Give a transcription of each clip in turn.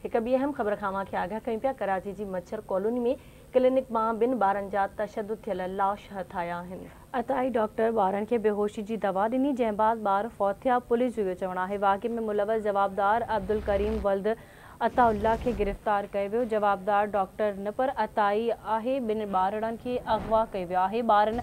هڪ ٻي اهم خبر کان اوهان کي آگاهه ڪيون پيا. ڪراچي جي مڇر ڪالوني ۾ ڪلينڪ مان ٻن ٻارن جا تشدد ٿيل لاش هٿ آيا آهن. عطائي ڊاڪٽر ٻارن کي بيهوشي جي دوا ڏني، جنهن بعد ٻار فوت ٿيا. پوليس جو اهو چوڻ آهي واقعي ۾ ملوث جوابدار عبدالڪريم ولد عطاء الله کي گرفتار ڪيو ويو. جوابدار ڊاڪٽر نه پر عطائي آهي. ٻن ٻارڙن کي اغوا ڪيو ويو آهي. ٻارن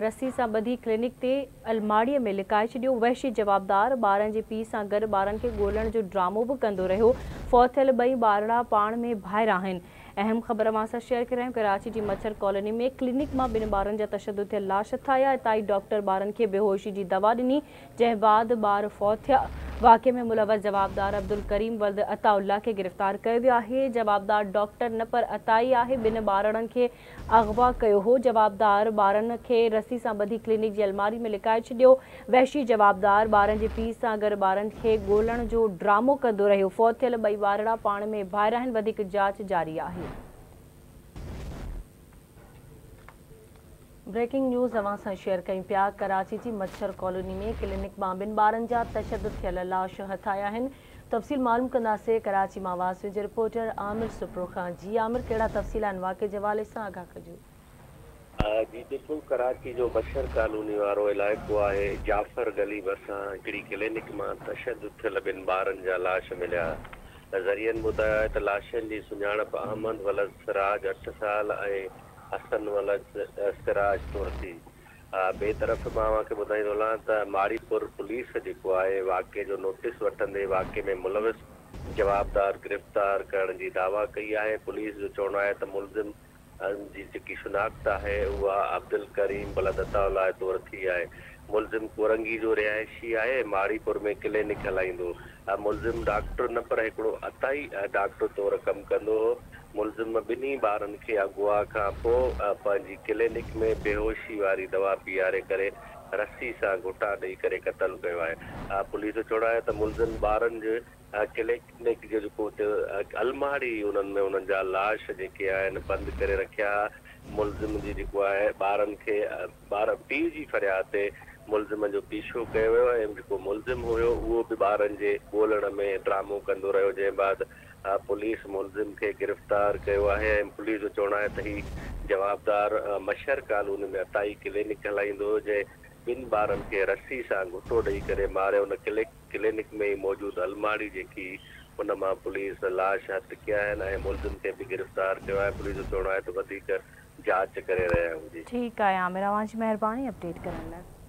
رسي سان ٻڌي ڪلينڪ تي الماڙي ۾ لڪائي ڇڏيو. وحشي جوابدار ٻارن جي پيء سان گڏ ٻارن کي ڳولڻ جو ڊرامو به ڪندو رهيو. فوت ٿيل ٻئي ٻارڙا پاڻ ۾ ڀائر آهن. اهم خبر اوهان سان شيئر ڪري رهيا آهيون. ڪراچي جي مڇر ڪالوني ۾ ڪلينڪ مان ٻن ٻارن جا تشدد ٿيل لاش هٿ آيا. عطائي ڊاڪٽر ٻارن کي بيهوشي جي دوا ڏني، جنهن بعد ٻار فوت ٿيا. واقعي ۾ ملوث جوابدار عبدالڪريم ولد عطاء الله کي گرفتار ڪيو ويو آهي. جوابدار ڊاڪٽر نه پر عطائي آهي. ٻن ٻارڙن کي اغوا ڪيو هو. جوابدار ٻارن کي رسي سان ٻڌي ڪلينڪ جي الماري ۾ لڪائي ڇڏيو. وحشي جوابدار ٻارن جي پيء سان گڏ ٻارن کي ڳولڻ جو ڊرامو ڪندو رهيو. فوت ٿيل ٻئي ٻارڙا پاڻ ۾ ڀائر آهن. وڌيڪ جاچ جاري آهي. بريڪنگ نيوز اوهان سان شيئر ڪيون پيا. ڪراچي جي مڇر ڪالوني ۾ ڪلينڪ مان ٻن ٻارن جا تشدد ٿيل لاش هٿ آيا آهن. تفصيل معلوم ڪنداسين ڪراچي مان آواز نيوز جي رپورٽر عامر سپرو کان. جي عامر، ڪهڙا تفصيل آهن واقعي جي حوالي سان آگاهه ڪجو. جي بلڪل، ڪراچي جو مڇر ڪالوني وارو علائقو آهي، جعفر گلي ڀرسان هڪڙي ڪلينڪ مان تشدد ٿيل ٻن ٻارن جا لاش مليا. ذريعن ٻڌايو آهي ته لاشن جي سڃاڻپ احمد ولد سراج 8 سال ۽ حسن ولد سراج طور ٿي. ٻئي طرف مان اوهان کي ٻڌائيندو هلان ته ماڙيپور پوليس جيڪو آهي واقعي جو نوٽيس وٺندي واقعي ۾ ملوث جوابدار گرفتار ڪرڻ جي دعويٰ ڪئي آهي. پوليس جو چوڻ آهي ته ملزم جي جيڪي شناخت آهي اها عبدالڪريم ولد عطاء الله طور ٿي آهي. ملزم ڪورنگي جو رهائشي آهي ۽ ماڙيپور ۾ ڪلينڪ هلائيندو هو. ملزم ڊاڪٽر نه پر هڪڙو عطائي ڊاڪٽر طور ڪم ڪندو هو. ملزم ٻنهي ٻارن کي اغوا کان پوء پنهنجي ڪلينڪ ۾ بيهوشي واري دوا پياري ڪري رسي سان گهٽا ڏئي ڪري قتل ڪيو آهي. پوليس جو چوڻ آهي ته ملزم ٻارن جي ڪلينڪ جو جيڪو اتي الماڙي انهن ۾ انهن جا لاش جيڪي آهن بند ڪري رکيا. ملزم جي جيڪو آهي ٻارن کي ٻار پيء جي فرياد تي ملزم جو پيڇو ڪيو ويو ۽ جيڪو ملزم هيو اهو به ٻارن جي ڳولڻ ۾ ڊرامو ڪندو رهيو، جنهن بعد پوليس ملزم کي گرفتار ڪيو آهي ۽ پوليس جو چوڻ آهي ته هي جوابدار مشر ڪالوني ۾ عطائي ڪلينڪ هلائيندو هيو، جنهن ٻن ٻارن کي رسي سان گهٽو ڏئي ڪري ماري ان ڪلينڪ ۾ ئي موجود الماڙي جيڪي ان مان پوليس لاش هٿ ڪيا آهن ۽ ملزم کي به گرفتار ڪيو آهي. پوليس جو چوڻ آهي ته وڌيڪ جاچ ڪري رهيا آهيون. جي. ٺيڪ آهي عامر، اوهان جي مهرباني اپڊيٽ ڪرڻ لاء.